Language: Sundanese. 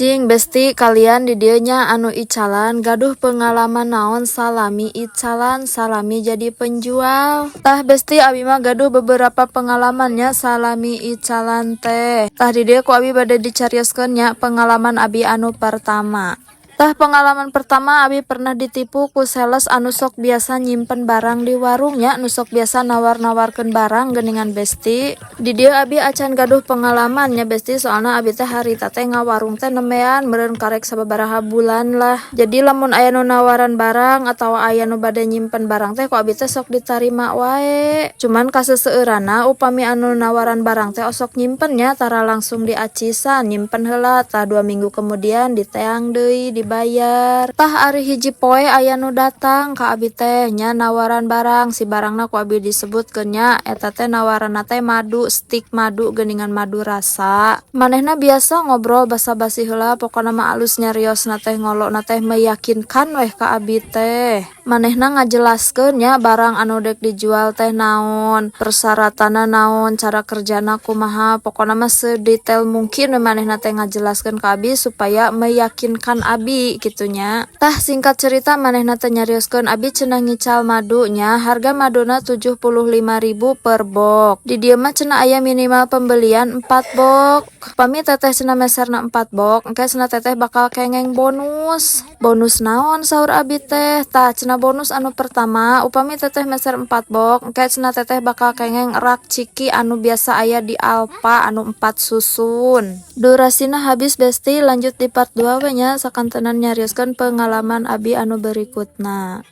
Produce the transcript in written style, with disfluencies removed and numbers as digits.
Cing, Besti, kalian di dieu nya anu icalan gaduh pengalaman naon salami icalan, salami jadi penjual? Tah, Besti, abi mah gaduh beberapa pengalamannya salami icalan teh. Tah, di dieu ku abi bade dicarioskeun nya pengalaman abi anu pertama. Tah, pengalaman pertama, abi pernah ditipu ku sales anu sok biasa nyimpen barang di warungnya, nu sok biasa nawar-nawarkeun barang geuningan, Besti. Di dieu abi acan gaduh pengalaman nya, Besti, soalna abi teh harita teh ngawarung teh nembean meureun karek sababaraha bulan lah. Jadi lamun aya nu nawaran barang atau aya nu bade nyimpen barang teh ku abi teh sok ditarima wae. Cuman kaseseueuranna upami anu nawaran barang teh osok nyimpen nya, tara langsung diacisan, nyimpen heula, tah 2 minggu kemudian diteang deui, dibayar. Tah, ari hiji poe aya nu datang ka abi teh nya, nawaran barang. Si barangna ku abi disebutkeun nya, eta teh nawaranna teh madu stick, madu geuningan, madu rasa. Manehna biasa ngobrol basa-basi heula, pokona mah alus nyariosna teh, ngolokna teh meyakinkan weh ka abi teh. Manehna ngajelaskeun nya barang anu dek dijual teh naon, persyaratanna naon, cara kerjana kumaha, pokona mah sedetail mungkin we manehna teh ngajelaskeun ka abi supaya meyakinkan abi kitu nya. Tah, singkat cerita manehna teh nyarioskeun abi cenah ngical madu nya, harga maduna 75.000 per box. Di dieu mah cenah aya minimal pembelian 4 box. Pami teteh cenah meserna 4 box, engke cenah teteh bakal kengeng bonus. "Bonus naon?" saur abi teh. Tah, cenah bonus anu pertama, upami teteh meser 4 box, engke cenah teteh bakal kengeng rak ciki anu biasa aya di Alfa anu 4 susun. Durasina habis, Besti, lanjut di part 2 we nya, sakantenan nyarioskeun pengalaman abi anu berikutna.